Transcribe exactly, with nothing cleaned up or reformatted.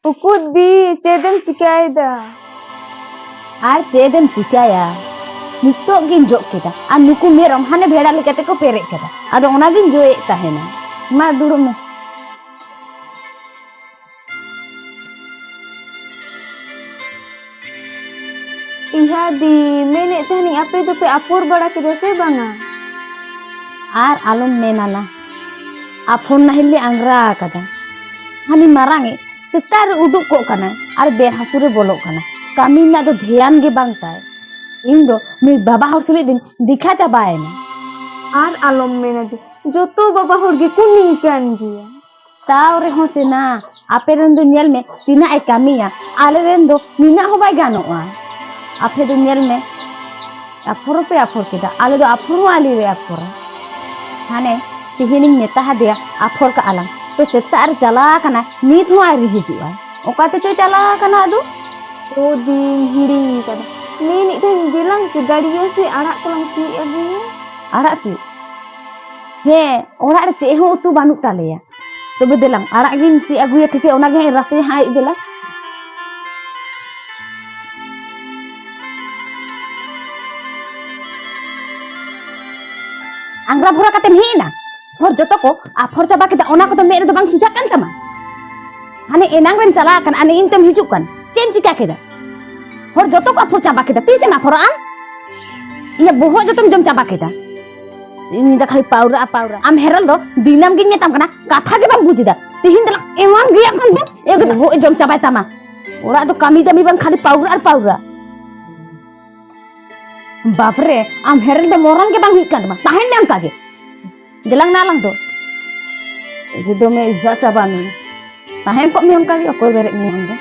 ᱩᱠᱩᱫ ᱫᱤ, ᱪᱮᱫ ᱮᱢ ᱪᱤᱠᱟᱹᱭᱮᱫᱟ? ᱟᱨ ᱪᱮᱫ ᱮᱢ ᱪᱤᱠᱟᱹᱭᱟ? ᱱᱤᱛᱚᱜ ᱜᱤᱧ ᱡᱚᱜ ᱠᱮᱫᱟ, ᱟᱨ ᱱᱩᱠᱩ ᱢᱮᱨᱚᱢ ᱦᱟᱱᱮ ᱵᱷᱮᱲᱟ ᱞᱮᱠᱟ ᱛᱮᱠᱚ ᱯᱮᱨᱮᱡ ᱠᱟᱫᱟ᱾ ᱟᱫᱚ ᱚᱱᱟᱜᱤᱧ ᱡᱚᱭᱮᱫ ᱛᱟᱦᱮᱱᱟ᱾ ᱢᱟ, ᱫᱩᱲᱩᱵ ᱢᱮ᱾ ᱤᱦᱟ ᱫᱤ, ᱢᱮᱱᱮᱫ ᱛᱟᱦᱮᱱᱤᱧ, ᱟᱯᱮ ᱫᱚᱯᱮ ᱟᱯᱷᱚᱨ ᱵᱟᱲᱟ ᱠᱮᱫᱟ ᱥᱮ ᱵᱟᱝᱟ? ᱟᱨ ᱟᱞᱚᱢ ᱢᱮᱱᱟ ᱱᱟ, ᱟᱯᱷᱚᱨ ᱱᱟᱦᱮᱞ ᱞᱮ ᱟᱝᱜᱽᱨᱟ ᱟᱠᱟᱫᱟ᱾ ᱦᱟᱹᱱᱤ ᱢᱟᱨᱟᱝ ᱤᱡ ᱥᱮᱛᱟᱜ ᱨᱮ ᱩᱰᱩᱠ ᱠᱚᱜ ᱠᱟᱱᱟᱭ ᱟᱨ ᱵᱮᱨ ᱦᱟᱹᱥᱩᱨ ᱨᱮ ᱵᱚᱞᱚᱜ ᱠᱟᱱᱟ᱾ ᱠᱟᱹᱢᱤ ᱨᱮᱱᱟᱜ ᱫᱚ ᱫᱷᱮᱭᱟᱱ ᱜᱮ ᱵᱟᱝ ᱛᱟᱭ᱾ ᱤᱧ ᱫᱚ ᱱᱩᱭ ᱵᱟᱵᱟ ᱦᱚᱲ ᱥᱟᱞᱟᱜ ᱫᱚᱧ ᱫᱤᱠᱷᱟ ᱪᱟᱵᱟᱭᱮᱱᱟ᱾ ᱟᱨ ᱟᱞᱚᱢ ᱢᱮᱱᱟ ᱫᱤ, ᱡᱚᱛᱚ ᱵᱟᱵᱟ ᱦᱚᱲ ᱜᱮᱠᱚ ᱱᱤᱝᱠᱟᱹᱱ ᱜᱮᱭᱟ᱾ ᱛᱟᱣ ᱨᱮᱦᱚᱸ ᱥᱮ ᱱᱟ, ᱟᱯᱮ ᱨᱮᱱ ᱫᱚ ᱧᱮᱞ ᱢᱮ ᱛᱤᱱᱟᱹᱜ ᱮ ᱠᱟᱹᱢᱤᱭᱟ, ᱟᱞᱮ ᱨᱮᱱ ᱫᱚ ᱱᱤᱱᱟᱹᱜ ᱦᱚᱸ ᱵᱟᱭ ᱜᱟᱱᱚᱜᱼᱟ᱾ ᱟᱯᱮ ᱫᱚ ᱧᱮᱞ ᱢᱮ, ᱟᱯᱷᱚᱨ ᱦᱚᱸᱯᱮ ᱟᱯᱷᱚᱨ ᱠᱮᱫᱟ, ᱟᱞᱮ ᱫᱚ ᱟᱯᱷᱚᱨ ᱦᱚᱸ ᱟᱞᱮ ᱞᱮ ᱟᱯᱷᱚᱨᱟ᱾ ᱦᱟᱱᱮ ᱛᱮᱦᱮᱧᱤᱧ ᱢᱮᱛᱟ ᱦᱟᱫᱮᱭᱟ ᱟᱯᱷᱚᱨ ᱠᱟᱜᱼᱟ ᱞᱟᱝ, ᱛᱚ ᱥᱮᱛᱟᱜ ᱨᱮ ᱪᱟᱞᱟᱣ ᱟᱠᱟᱱᱟᱭ, ᱱᱤᱛ ᱦᱚᱸ ᱟᱹᱣᱨᱤ ᱦᱤᱡᱩᱜᱼᱟᱭ᱾ ᱚᱠᱟ ᱛᱮᱪᱚᱭ ᱪᱟᱞᱟᱣ ᱟᱠᱟᱱᱟ ᱟᱫᱚ? ᱚ ᱫᱤᱧ ᱦᱤᱲᱤᱧ ᱠᱟᱫᱟ, ᱢᱮᱱᱮᱫ ᱛᱟᱦᱮᱸᱧ ᱫᱮᱞᱟᱝ ᱥᱮ ᱜᱟᱹᱰᱭᱟᱹ ᱥᱮ ᱟᱲᱟᱜ ᱠᱚᱞᱟᱝ ᱥᱤᱫ ᱟᱹᱜᱩᱭᱟ᱾ ᱟᱲᱟᱜ ᱥᱤᱫ? ᱦᱮᱸ, ᱚᱲᱟᱜ ᱨᱮ ᱪᱮᱫ ᱦᱚᱸ ᱩᱛᱩ ᱵᱟᱹᱱᱩᱜ ᱛᱟᱞᱮᱭᱟ᱾ ᱛᱚᱵᱮ ᱫᱮᱞᱟᱝ, ᱟᱲᱟᱜ ᱜᱤᱧ ᱥᱤᱫ ᱟᱹᱜᱩᱭᱟ, ᱴᱷᱤᱠ ᱜᱮᱭᱟ, ᱚᱱᱟ ᱜᱮ ᱦᱟᱸᱜ ᱨᱟᱥᱮ ᱦᱟᱸᱜ ᱟᱹᱭᱩᱵ ᱵᱮᱞᱟ᱾ ᱟᱝᱜᱽᱨᱟ ᱵᱷᱚᱨᱟ ᱠᱟᱛᱮᱢ ᱦᱮᱡ ᱮᱱᱟ? ᱦᱚᱲ ᱡᱚᱛᱚ ᱠᱚ ᱟᱯᱷᱚᱨ ᱪᱟᱵᱟ ᱠᱮᱫᱟ, ᱚᱱᱟ ᱠᱚᱫᱚ ᱢᱮᱫ ᱨᱮᱫᱚ ᱵᱟᱝ ᱥᱩᱡᱷᱟᱜ ᱠᱟᱱ ᱛᱟᱢᱟ? ᱦᱟᱱᱮ ᱮᱱᱟᱝ ᱨᱮᱢ ᱪᱟᱞᱟᱣ ᱟᱠᱟᱱ, ᱟᱨ ᱱᱤᱛ ᱮᱢ ᱦᱤᱡᱩᱜ ᱠᱟᱱ, ᱪᱮᱫ ᱮᱢ ᱪᱤᱠᱟ ᱠᱮᱫᱟ? ᱦᱚᱲ ᱡᱚᱛᱚ ᱠᱚ ᱟᱯᱷᱚᱨ ᱪᱟᱵᱟ ᱠᱮᱫᱟ, ᱛᱤᱥᱮᱢ ᱟᱯᱷᱚᱨᱟ ᱟᱢ? ᱤᱧᱟᱹᱜ ᱵᱚᱦᱚᱜ ᱡᱚᱛᱚᱢ ᱡᱚᱢ ᱪᱟᱵᱟ ᱠᱮᱫᱟ᱾ ᱤᱧ ᱫᱚ ᱠᱷᱟᱹᱞᱤ ᱯᱟᱣᱨᱟ ᱟᱨ ᱯᱟᱣᱨᱟ᱾ ᱟᱢ ᱦᱮᱨᱮᱞ ᱫᱚ ᱫᱤᱱᱟᱹᱢ ᱜᱤᱧ ᱢᱮᱛᱟᱢ ᱠᱟᱱᱟ, ᱠᱟᱛᱷᱟ ᱜᱮ ᱵᱟᱢ ᱵᱩᱡ ᱮᱫᱟ᱾ ᱛᱤᱦᱤᱧ ᱫᱚᱞᱟᱝ ᱮᱢᱟᱢ ᱜᱮᱭᱟ ᱠᱷᱟᱱ ᱫᱚ ᱮᱠᱫᱚᱢ ᱵᱚᱦᱚᱜ ᱮ ᱡᱚᱢ ᱪᱟᱵᱟᱭ ᱛᱟᱢᱟ᱾ ᱚᱲᱟᱜ ᱫᱚ ᱠᱟᱹᱢᱤ ᱫᱟᱹᱢᱤ ᱵᱟᱝ, ᱠᱷᱟᱹᱞᱤ ᱯᱟᱣᱨᱟ ᱟᱨ ᱯᱟᱣᱨᱟ᱾ ᱵᱟᱯᱨᱮ, ᱟᱢ ᱦᱮᱨᱮᱞ ᱫᱚ ᱢᱚᱨᱚᱱ ᱜᱮ ᱵᱟᱝ ᱦᱩᱭᱩᱜ ᱠᱟᱱ ᱛᱟᱢᱟ, ᱛᱟᱦᱮᱱ ᱢᱮ ᱚᱱᱠᱟ ᱜᱮ᱾ ᱫᱮᱞᱟᱝ ᱱᱟ ᱟᱞᱟᱝ ᱫᱚ᱾ ᱮᱠᱫᱚᱢᱮ ᱤᱡᱷᱟ ᱪᱟᱵᱟ ᱢᱮ᱾ ᱛᱟᱦᱮᱸ ᱠᱚᱜ ᱢᱮ ᱚᱱᱠᱟ ᱜᱮ, ᱚᱠᱚᱭ ᱵᱮᱨᱮᱫ ᱢᱮᱭᱟ ᱟᱢ ᱫᱚ?